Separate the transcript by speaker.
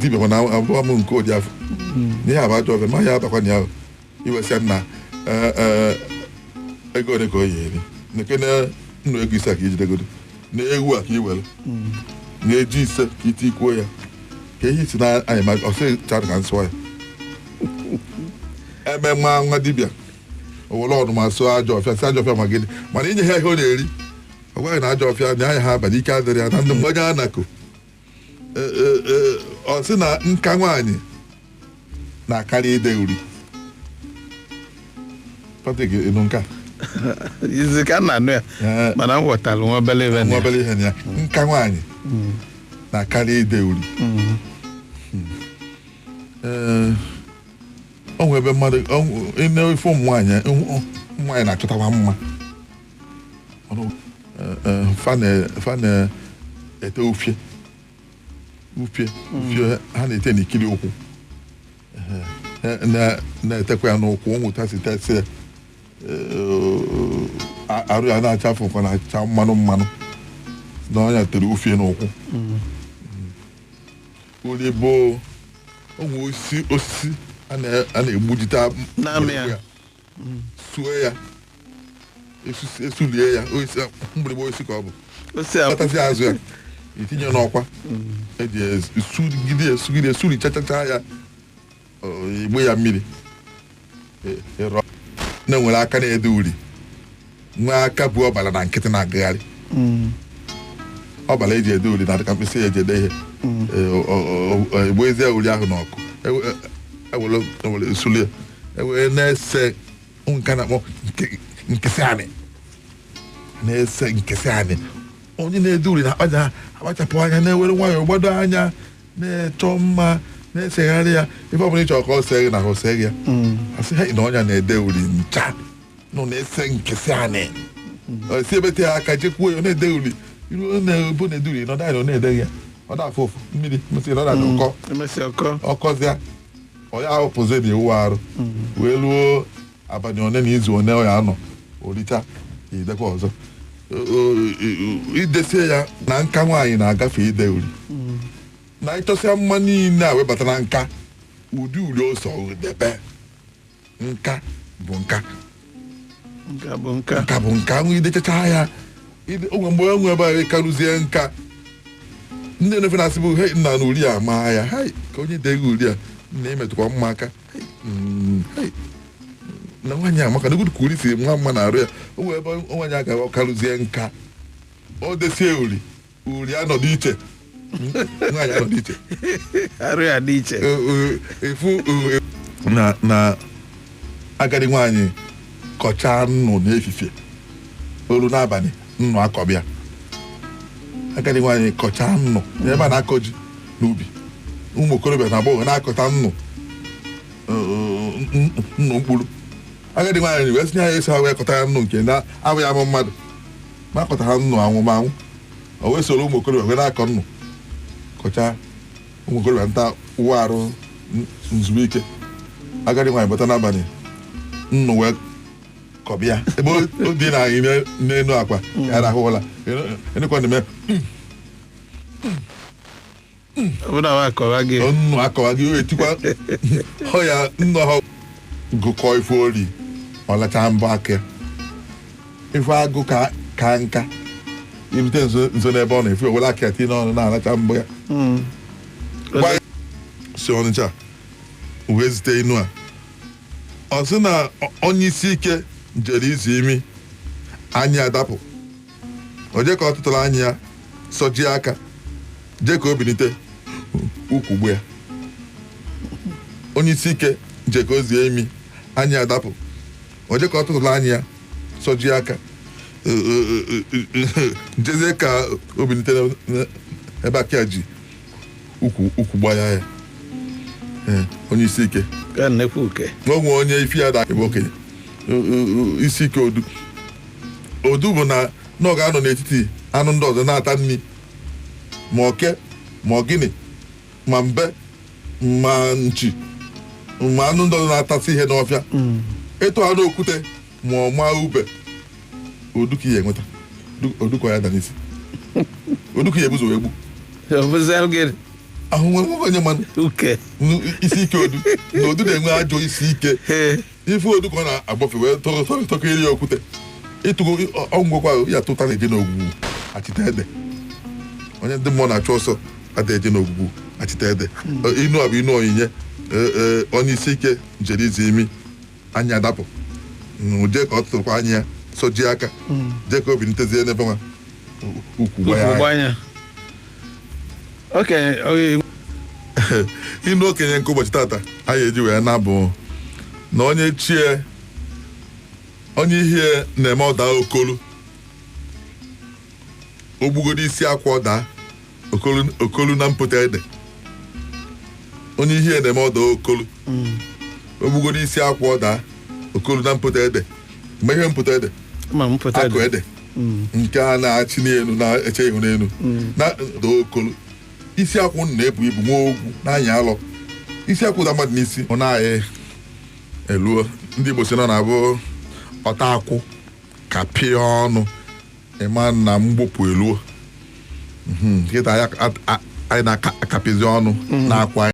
Speaker 1: Dibịa mana abụọ m nke ụdị afọ n'ihe abụ ajọ ọfịa ma ya abakwa na ya iwesịa nna ee, ee, ego ole ka o yi eri nke na nnu ego ise a ka ijidegodo na ewu a ka i were na eji ise ka itikwuo ya ka ihe isi na anyị ma ọsị chara ka nsụọ ya eme nwa nwa dibịa owere ọnụma sụọ ajọ ọfịa sị ajọ ọfịa ma gịnị mana inye ha ihe ọ na-eri ọ gwaghị na ajọ ọfịa na anya ha abalị ike adịrị ya na ndị mgbe onye a nako ọ sị na nka nwaanyị na-akarị ide uri. Patrick, ịnụ nke a?
Speaker 2: Izi ka m na-anụ ya.
Speaker 1: Ee.
Speaker 2: Mana m ghọtara nwa obere ibe na
Speaker 1: nwa
Speaker 2: ya.
Speaker 1: obere ihe na ya, nka nwaanyị na-akarị ide uri. Ee, o nwere ebe mmadụ ife ụmụ nwaanyị, ụmụ nwaanyị na-achọtawa mma. Ee, ee, fa na-ete ufie ufie ufie ha na-ete n'ikiri ụkwụ. Ee, na-etekwa ya n'ụkwụ ụmụ si tesi ya. Ee, arụ ya na-acha fụkwa na-acha mmanụ mmanụ na ọnya tere ufie n'ụkwụ. Uri bụ ụmụ osisi osisi a na-egbujite
Speaker 2: Na-amị ya.
Speaker 1: Sue ya esulie ya osisi mgbịrịgba osisi ka ọ bụ
Speaker 2: Osisi a-
Speaker 1: kpatazi azụ ya itinye n'ọkwa eji esugide esugide esuri chachacha ya igbe ya mmiri. Ịrọ na-enwere aka na-ede uri nwee aka bụ ọbara na nkịtị na-agagharị. Ọbara eji ede uri na-adịka mkpịsị ya eji ede ihe. Egbezie uri ahụ n'ọkụ ewere ewere esuli ya ewere na-ese nke a na-akpọ nkịsị anị na-ese nkịsị anị. Onye na-ede uri na-akpaja akpachapụ anya na-ewere nwayọọ gbado anya na-echọ mma na-esegharị ya ife ọbụla ị chọrọ ka ọ see gị na ahụ see gị ya. Asị ha na ọnya na-ede uri ncha nọ na-ese nkịsị anị si ebete ya aka jekwuo ya ọ na-ede uri iru na-ebo na-ede uri nọdụ anyị ọ na-ede ya ọ na-afụ ụfụ mmiri mesị na ọ na-adị ụkọ.
Speaker 2: Emesịa ọkọ.
Speaker 1: Ọkọzịa ọ ya ahụpụzi na iwu arụ wee ruo abalị one na izu one ọ ya anọ oricha idekwa ọzọ idesie ya na nka nwaanyị na-agafe ide uri na ịchọsịa mma niile a webata na nka ụdị uri ose debe nka bụ nka.
Speaker 2: Nka bụ nka.
Speaker 1: Nka bụ nka nwe idechacha ya onwe mgbe onwe ebe a karụzie nka ndị na-efe na-asị bụ hei nna na uri a maa ya hei ka onye dee gị uri a nna emetụkwa mma aka hei, hei na nwaanyị a maka na ka uri si nwa mma na-arụ ya onwe ebe nwaanyị a ga karụzie nka o desie uri uri anọdụ iche nwaanyị anọdụ iche.
Speaker 2: Arụ ya dị iche.
Speaker 1: Efu na agadi nwaanyị kọchaa nnụ n'efifie olu n'abalị nnụ akọbịa. Agadi nwaanyị kọchaa nnụ n'ebe a na-akọ ji n'ubi ụmụ okorobịa na agbọghọ na-akọta nnụ nnụ mkpụrụ. Agadi nwaanyị wee sị ya eso ha wee kọta ya nnụ nke na abụghị amụ mmadụ ma akọta ha nnụ anwụmanwụ o wee soro ụmụ okorobịa wee na-akọ nnụ kọchaa ụmụ okorobịa nta ụwa arụ nzumike. Agadi nwaanyị bata n'abalị nnụ wee kọbịa ebe o dị na anyị n'elu akwa ya rahụ ụla enekwa na-eme.
Speaker 2: Ọ bụrụ na wa akọwa gị.
Speaker 1: Nnụ akọwa gị o etikwa ọ ya nnụ ha gụkọ ife ori ọ lacha mbọ aka ya ife agụ ka ka nka irute nso nso n'ebe ọ na-efe owere aka ya tinye n'ọnụ na-alacha mbọ ya. Gwa si Ọnịcha wee zite inu a ọ sị na onye isi ike jere izu imi anya adapụ o jee ka ọ tụtụrụ anya ya sọjie aka jee ka o bilite ukwu gbu ya. Onye isi ike jee ka o zie imi anya adapụ o jee ka ọ tụtụrụ anya ya sọjie aka jezie ka o bilite ebe aka ya ji ukwu ukwu gbaya ya. Ee, onye isi ike
Speaker 2: Ka nnekwu uke.
Speaker 1: onwe onye ifi ya da ebe okenye isi ike odu odu bụ na na ọ ga-anọ n'etiti anụ ndị ọzọ na-ata nri ma oke ma ọgịnị ma mbe ma nchi ma anụ ndị ọzọ na-atasị ihe n'ọfịa ịtụ anụ okwute ma ọ maa ube odu ka ihe enweta odu ka ya da n'isi odu ka ya ebuzo wee gbu.
Speaker 2: Ọ bụzi gịnị?
Speaker 1: Ahụ nwe onye mmanụ
Speaker 2: Uke.
Speaker 1: Isi ike odu na odu na-enwe ajọ isi ike.
Speaker 2: Ee.
Speaker 1: Ife odu ka ọ na-agbafe wee tọrọ tọkọ iri ya okwute ịtụgo ọgwụgwọ ya tụta na-eje n'ogwugwu achịta ede. Onye ndị mmụọ na-achụ ọsọ ada eje n'ogwugwu achịta ede. Inu a bụ inu onyinye. Ee, onye isi ike jere izi imi anya dapụ jee ka ọ tụtụrụkwa anya ya sojie aka jee ka obi ntezie n'ebe nwa ukwu gba ya
Speaker 2: Ukwu
Speaker 1: anya.
Speaker 2: gbanya. Okenye oge.
Speaker 1: Inu okenye nke ụbọchị tata anyị eji wee na-abụ na onye chie onye ihe na-eme ọda okolu ogbugoro isi akwa ọda okolu okolu na mpụta ede. Onye ihe na-eme ọda okolu ogbugoro isi akwa ọda okolu na mpụta ede. Mgbe ihe mpụta ede
Speaker 2: Ma m pụta.
Speaker 1: Akụ ede nke a na-achị n'elu na-eche ihu n'elu na da okolu isi akwụ na-ebu ibu nwa ogwu na-anya alọ isi akwụ da mmadụ n'isi ọ na-ayị eluo. Ndị Igbo si nọ na-abụ ọta akwụ ka pịa ọnụ ịma na mgbopụ eluo. Nkịta anyị na-akapịzi ọnụ na-akwa.